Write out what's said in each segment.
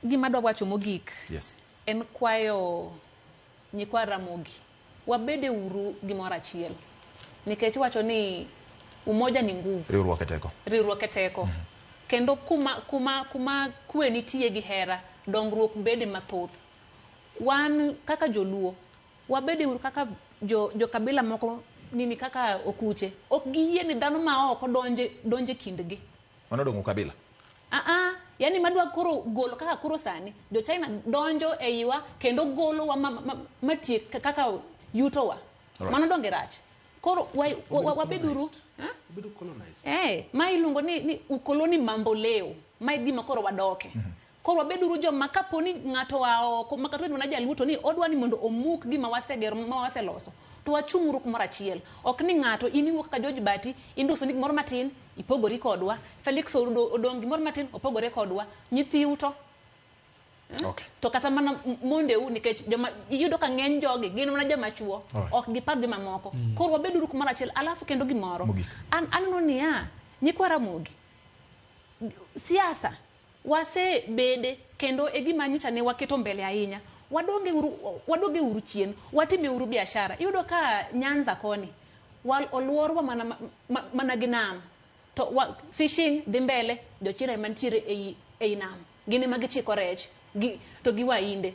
gima adwa wacho mogik Yes. en kwayo nyikwa Ramogi wabede uru gimoro achiel nikech iwacho ni umoja ni nguvu. Riwruok e teko. Riwruok e teko. Kendo kuma kwe nitie gi hera, dongruok bede mathoth. Wan kaka joluo, wabede uru kaka jo kabila moko nini kaka okuche. Ok giyie ni dhano ma oko donje kindgi. Mano dong' ukabila? Yani madwa koro golo kaka koro sani, jo China donjo e iwa kendo golowa matiek kaka yutowa. Mano donge rach. Koro wabeduru, ha? Wabedo colonized. Ma iluongo ni ukoloni mambo leo. Ma e gima koro wadoke. Koro wabeduru joma kaponi ng'ato oa oko, ma kata obed mana jaluo to ni odwa ni mondo omuk gima wasegero, ma waseloso. To wachung'uru kumoro achiel. Ok ni ng'ato in iwuok kaka George Bati, induso ni gimoro matin, ipogori kodwa. Felix odong' gimoro matin, opogore kodwa. Nyithiu to. To kata mana mondeu, nikech joma iyudo ka ng'eny jogi gin mana joma chuo, ok gipar joma moko. Koro wabeduru kumoro achiel, alafu kendo gimoro. Mogik. An aneno niya, nyikwa Ramogi, siasa wasebede kendo e gima nyocha ne waketo mbele ahinya. Wadoge uru chien, watime uru biashara. Iyudo ka Nyanza koni, oluorwa mana gi nam. To fishing dhi mbele, jo China ema nitiere ei nam. Gin ema gichiko rech, to gi Wahinde.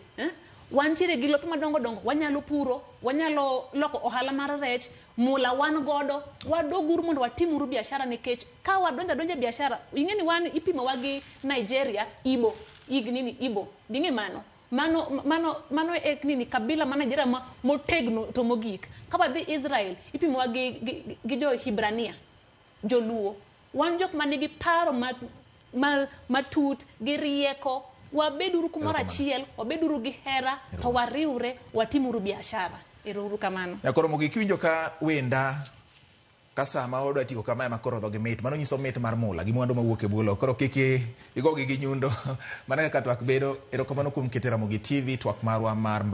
Wantiere gi lope madongo dongo, wanyalo puro, wanyalo loko ohala mar rech, mula wan godo, wadoguru mondo watimuru biashara nikech ka wadonjo adonja e biashara, ing'e ni wan ipimowa gi Nigeria, Igbo, higni ni Igbo, ding'e mano? Mano e nini kabila ma Nigeria ma motegno to mogik. Ka wadhi Israel, ipimowa gi jo Hibrania, Joluo. Wan jok manigi paro matut, gi rieko, wabeduru kumoro achiel, wabeduru gi hera, to wariwre, watimuru biashara. Ero uru kamano. Nyakoro mogik iwinjo ka wenda ka sama wadwa tieko kamae ma koro dhogi mit, mano nyiso mit mar mula gi mwandu mawuok e bwo lowo. Koro kik igogi gi nyundo. Mana kaka twak bedo. Erokamano kuom kete Ramogi TV, twak marwa mar mbago.